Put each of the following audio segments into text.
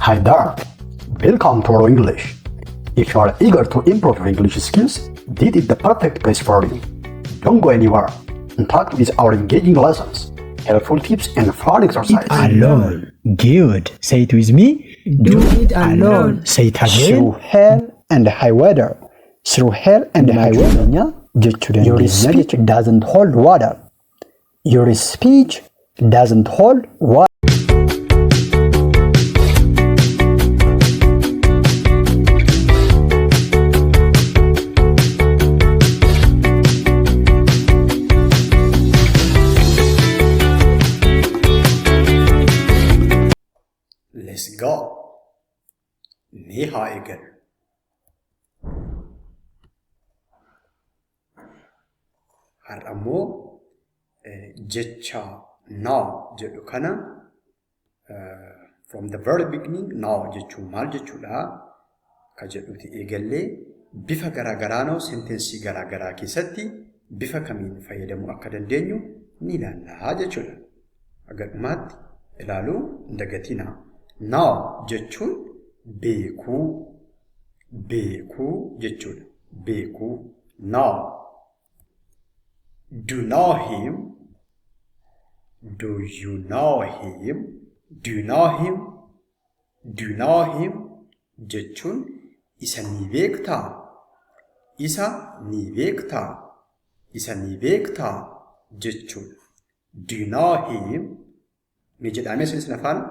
Hi there! Welcome to Oro English. If you are eager to improve your English skills, this is the perfect place for you. Don't go anywhere. Interact with our engaging lessons, helpful tips, and fun exercises. Alone. Good. Say it with me. Do it alone. Say it again. Through hell and high water. Through hell and high water. Jechuudha. Your speech doesn't hold water. Your speech doesn't hold water. Let's go! Mee haa eegallu. Har'a immoo jecha now jedhu kana from the very beginning now jechuun maal jechuudha ka jedhuti eegallee bifa garaagaraa now sentensii garaagaraa keessatti bifa kamiin fayyadamuu akka dandeenyu ni ilaallaa jechuudha. Haga dhumaatti ilaaluu hin dagatinaa. Now jechuun beekuu beekuu jechuudha. Beekuu now. Do you know him? Do you know him? Do you know him? Do you know him? Jechuun isa ni beektaa? Isa ni beektaa? Isa ni beektaa? Jechuudha. Do you know him? Ni jedhamee isinis afaan?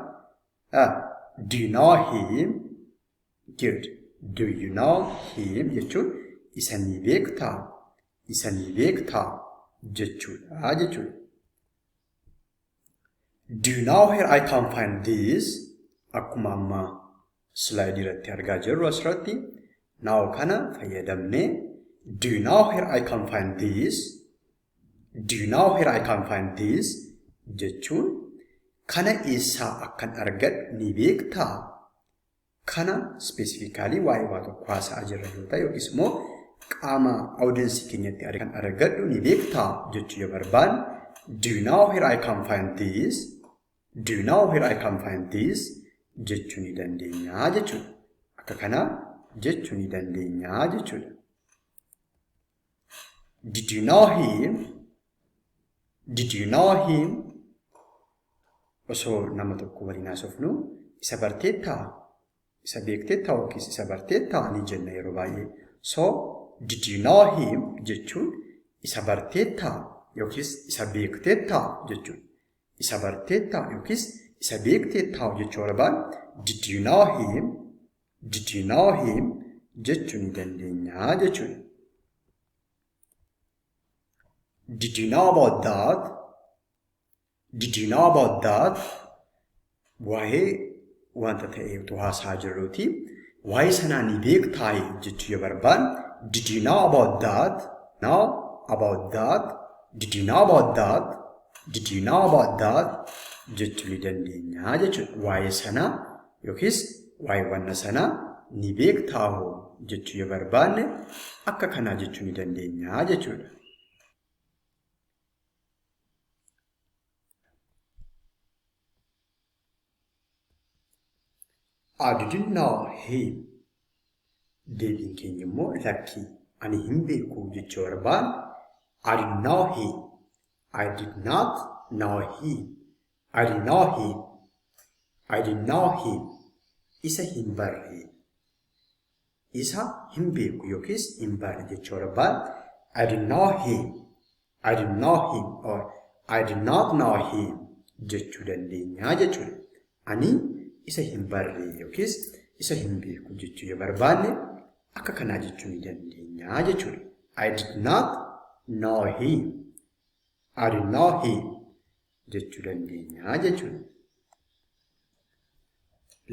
Do you know him? Good. Do you know him? Jechuun isa ni beektaa? Isa ni beektaa? Jechuudha jechuudha. Do you know where I can find this? Akkuma amma slaayidii irratti argaa jirru asirratti now kana fayyadamnee Do you know where I can find this? Do you know where I can find this? Jechuun kana eessaa akkan argadhu ni beektaa? Kana specifically waa'ee waa tokko haasa'aa jirra yoo ta'e yookiis immoo qaama audiensii keenyatti kan argadhu ni beektaa jechuu yoo barbaanne Do you know where I can find this? Do you know where I can find this? Jechuu ni dandeenya jechuudha. Akka kanaa jechuu ni dandeenya jechuudha. Did you know him? Did you know him? Osoo nama tokko waliin haasofnu isa barteettaa? Isa beekteettaa yookiis isa barteettaa ni jenna yeroo baay'ee. So, did you know him jechuun isa barteettaa yookiis isa beekteettaa jechuudha. Isa barteettaa yookiis isa beekteettaa jechuu barbaanne did you know him? Did you know him? Jechuu ni dandeenya jechuudha. Did you know about that? Did you know about that? Waa'ee wanta ta'e utuu haasa'aa jirruuti. Waa'ee sanaa ni beektaa jechuu yoo barbaanne did you know about that? Know about that? Did you know about that? Did you know about that? Jechuu ni dandeenya jechuudha. Waa'ee sanaa yookiis waa'ee wanna sanaa ni beektaa hoo jechuu yoo barbaanne akka kanaa jechuu ni dandeenya jechuudha. I didn't know him. Deebiin keenya immoo lakkii ani hin beeku jechuu barbaanne I didn't know him. I did not know him. I didn't know him. I didn't know him. Isa hin barre. Isa hin beeku yookiis hin barre jechuu barbaanne I didn't know him. I didn't know him or I did not know him jechuu dandeenya jechuudha. Ani isa hin barre yookiis isa hin beeku jechuu yoo barbaanne akka kanaa jechuu ni dandeenya jechuudha. I did not know him. I did know him jechuu dandeenya jechuudha.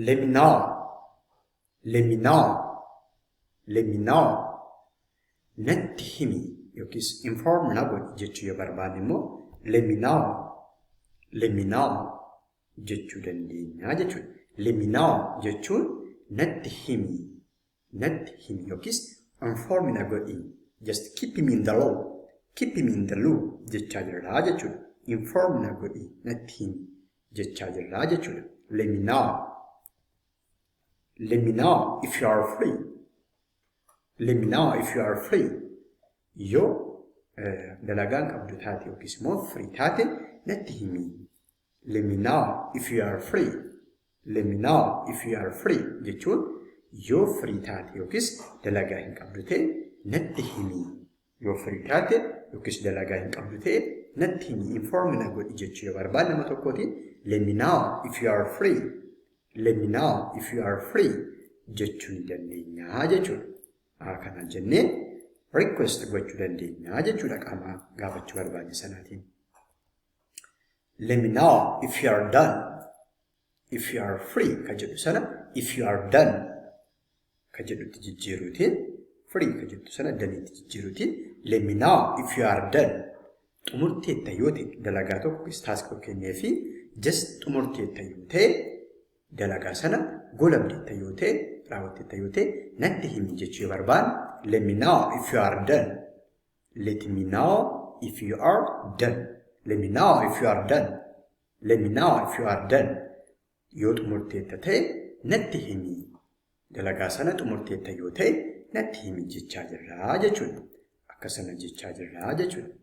Let me know. Let me know. Let me know. Natti himi yookiis inform na godhi jechuu yoo barbaanne immoo let me know. Let me know jechuu dandeenya jechuudha. Let me know jechuun natti himi. Natti himi yookiis inform na godhi. Just keep me in the loop. Keep me in the loop jechaa jirra jechuudha. Inform na godhi natti himi jechaa jirra jechuudha. Let me know. Let me know if you are free. Let me know if you are free. Yoo dalagaan qabdu taate yookiis immoo free taate natti himi. Let me know if you are free. Let me know if you are free jechuun yoo free taate yookiis dalagaa hin qabdu ta'e natti himi. Yoo free taate yookiis dalagaa hin qabdu ta'e natti himi, inform na godhi jechuu yoo barbaanne nama tokkootiin, "Let me know if you are free. Let me know if you are free" jechuu ni dandeenya jechuudha. Kana jennee request gochuu dandeenya jechuudha qaama gaafachuu barbaanne sanaatiin. Let me know if you are done. "If you are free" ka jedhu sana "if you are done" ka jedhutti jijjiiruutiin, "free" ka jettu sana "done" itti jijjiiruutiin, "Let me know if you are done." Xumurteetta yoo ta'e dalagaa tokko, task kennee fi just xumurteetta yoo ta'e, dalagaa sana golabdeetta yoo ta'e, raawwatteetta yoo ta'e natti himi jechuu yoo barbaanne, "Let me know if you are done. Let me know if you are done. Let me know if you are done. Let me know if you are done." Yoo xumurteetta ta'e natti himi. Dalagaa sana xumurteetta yoo ta'e natti himi jechaa jirraa jechuudha. Akkasana jechaa jirraa jechuudha.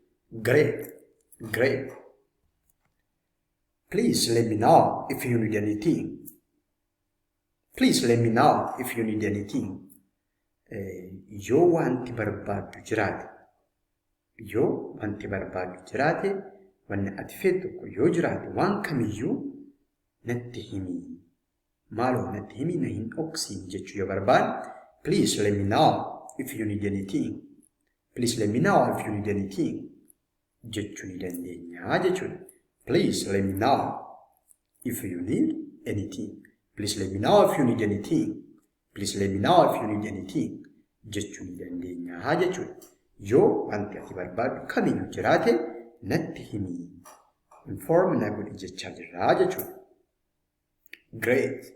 Great. Great. Please let me know if you need anything. Please let me know if you need anything. Yoo wanti barbaaddu jiraate, yoo wanti barbaaddu jiraate, wanni ati feetu tokko yoo jiraate, waan kamiyyuu natti himi. Maaloo natti himi, na hin dhoksiin jechuu yoo barbaadde, "Please let me know if you need anything. Please let me know if you need anything" jechuu ni dandeenya jechuudha. Please let me know if you need anything. Please let me know if you need anything. Please let me know if you need anything jechuu ni dandeenya jechuudha. Yoo wanti ati barbaaddu kamiyyuu jiraate natti himi. Inform na godhi jechaa jirraa jechuudha. Great.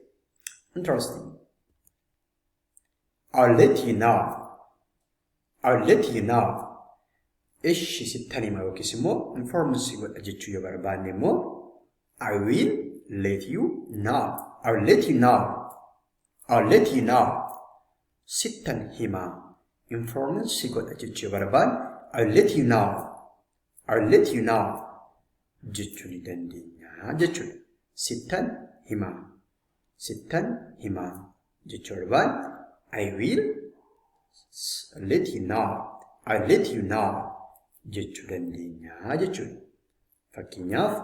Interesting. I'll let you know. I'll let you know. Ishi sittan hima yookiis immoo inform si godha jechuu yoo barbaanne immoo, I will let you know. I'll let you know. I'll let you know. Sittan hima. Inform si godha jechuu yoo barbaanne, "I'll let you know. I'll let you know" jechuu ni dandeenya jechuudha. Sittan hima. Sittan hima jechuu barbaanne, "I will let you know. I'll let you know" jechuu dandeenya jechuudha. Fakkeenyaaf,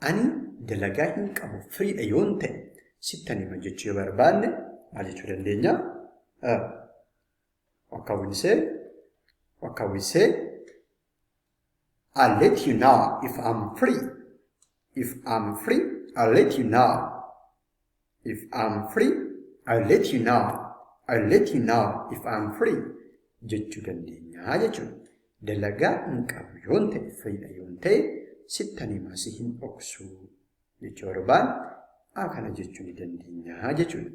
ani dalagaa hin qabu, free dha yoon ta'e sittan hima jechuu yoo barbaanne maal jechuu dandeenya? What can we say? What can we say? I'll let you know if I'm free. If I'm free, I'll let you know. If I'm free, I'll let you know. I'll let you know if I'm free jechuu dandeenya jechuudha. Dalagaa hin qabu yoon ta'e, free dha yoon ta'e sittan hima, si hin dhoksu jechuu barbaanne kana jechuu ni dandeenya jechuudha.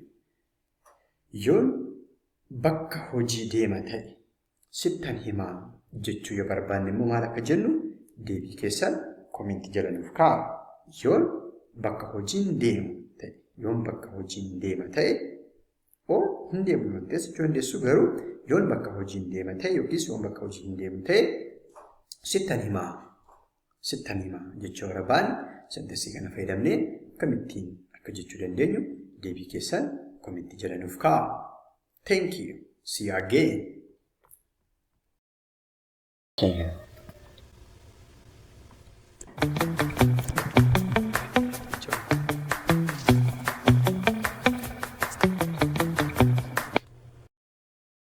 Yoon bakka hojii deema ta'e sittan himaa jechuu yoo barbaanne immoo maal akka jennu deebii keessan comment jala nuuf kaa'a. Yoon bakka hojiin deemu ta'e, yoon bakka hojiin deema ta'e, oo hin deemu yoon ta'e jechuu dandeessu, garuu yoon bakka hojiin deema ta'e yookiis yoon bakka hojii hin deemu ta'e sittan himaa, sittan himaa jechuu barbaanne, sentence kana fayyadamnee akkamittiin akka jechuu dandeenyu deebii keessan comment jala nuuf kaa'a. Thank you. See you again. You.